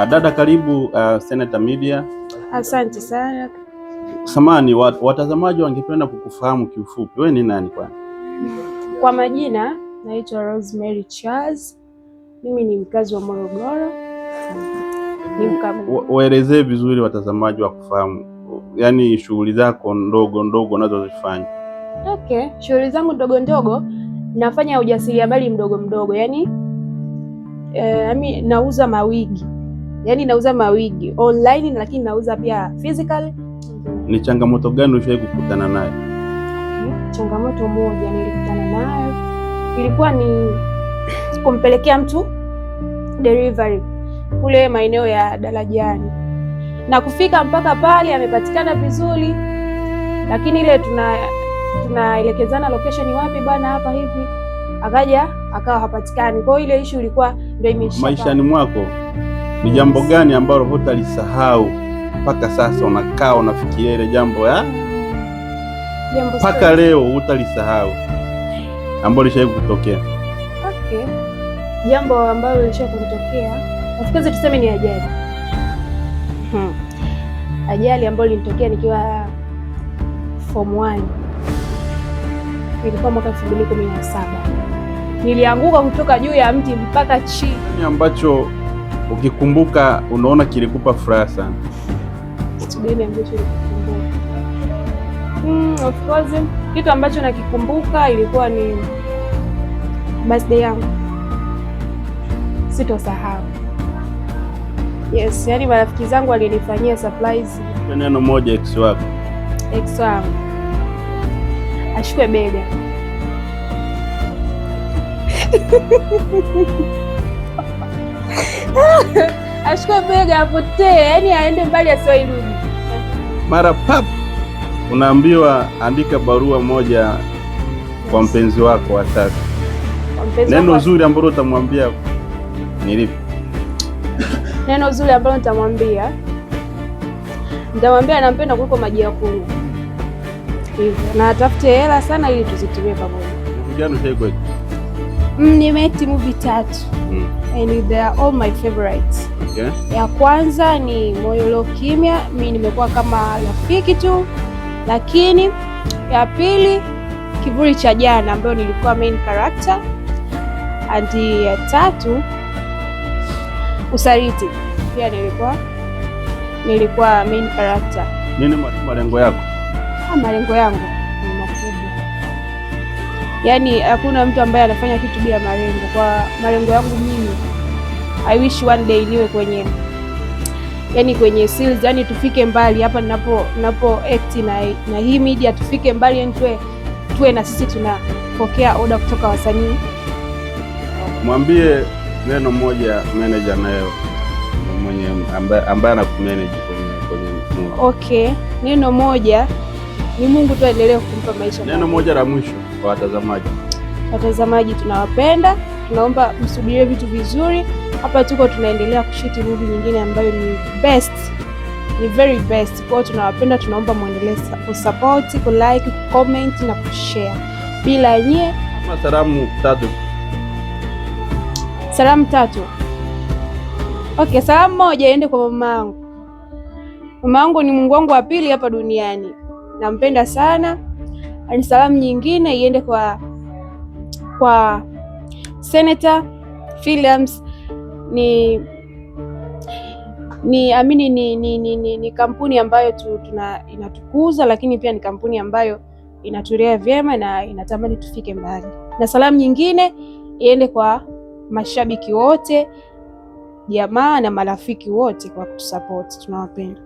Dada karibu Senator Media. Asante sana. Samani, watazamaji wangependa kukufahamu kiufupi, wewe ni nani kwani? Kwa majina naitwa Rosemary Charles, mimi ni mkazi wa Morogoro. Ni Waelezee vizuri watazamaji wa kufahamu, yaani shughuli zako ndogo ndogo unazozifanya. Okay, shughuli zangu ndogo ndogo, nafanya ujasiriamali mdogo mdogo, yaani nauza mawigi, yaani nauza mawigi online, lakini nauza pia physical. Ni changamoto gani ushawahi kukutana nayo? Okay. Changamoto moja nilikutana nayo ilikuwa ni kumpelekea mtu delivery kule maeneo ya Darajani na kufika mpaka pale amepatikana vizuri, lakini ile tunaelekezana location wapi bwana, hapa hivi, akaja akawa hapatikani. Kwa hiyo ile issue ilikuwa ndio imeisha. Maishani mwako ni jambo gani ambalo hutalisahau mpaka sasa, unakaa unafikiria ile jambo ya mpaka leo hutalisahau ambalo lishawahi kutokea? Okay, jambo ambalo lishawahi kutokea, of course tuseme ni ajali. Ajali ambayo ilinitokea nikiwa form 1, ilikuwa mwaka 2017. Nilianguka kutoka juu ya mti mpaka chini. Nini ambacho ukikumbuka unaona kilikupa furaha sana? Kitu gani ambacho nikikumbuka? Of course kitu ambacho nakikumbuka ilikuwa ni birthday yangu, sitosahau. Yes, yani marafiki zangu walinifanyia surprise. Neno moja ex wako. Ex wangu ashukwe bega. Ashukwe bega apotee, yani aende mbali asiwairudi. Mara pap unaambiwa andika barua moja kwa mpenzi wako wa sasa. Neno zuri ambalo utamwambia ni lipi? Neno zuri ambalo nitamwambia, nitamwambia nampenda kuliko maji ya kunywa hivyo, na atafute hela sana ili tuzitumie pamoja. Nimeact movie 3. And they are all my favorites. Okay. Ya kwanza ni Moyo Ulio Kimya, mimi nimekuwa kama rafiki tu, lakini ya pili Kivuli cha Jana ambayo nilikuwa main character, and ya tatu Usaliti pia nilikuwa main character. Nini malengo yako? Malengo yangu ni makubwa. Yaani hakuna mtu ambaye anafanya kitu bila malengo. Kwa malengo yangu mimi, I wish one day niwe kwenye, yani kwenye sales, yani tufike mbali hapa ninapo act na hii media, tufike mbali, yani tuwe na sisi tunapokea order kutoka wasanii. Mwambie neno moja manager naye mwenye ambaye anakumanage kwenye movie. Okay, neno moja ni Mungu tu aendelee kumpa maisha. Neno moja la mwisho kwa watazamaji. Watazamaji tunawapenda, tunaomba msubirie vitu vizuri. Hapa tuko tunaendelea kushoot movie nyingine ambayo ni best, ni very best. Kwa hiyo tunawapenda, tunaomba muendelee kusupport, kulike, kucomment na kushare. Bila nyie. Kama salamu tatu. Salamu tatu. Okay, salamu moja iende kwa mama yangu. Mama yangu ni Mungu wangu wa pili hapa duniani, nampenda sana. Ni salamu nyingine iende kwa Senator Films, ni amini ni kampuni ambayo inatukuza, lakini pia ni kampuni ambayo inatulea vyema na inatamani tufike mbali. Na salamu nyingine iende kwa mashabiki wote, jamaa na marafiki wote kwa kutusupport, tunawapenda.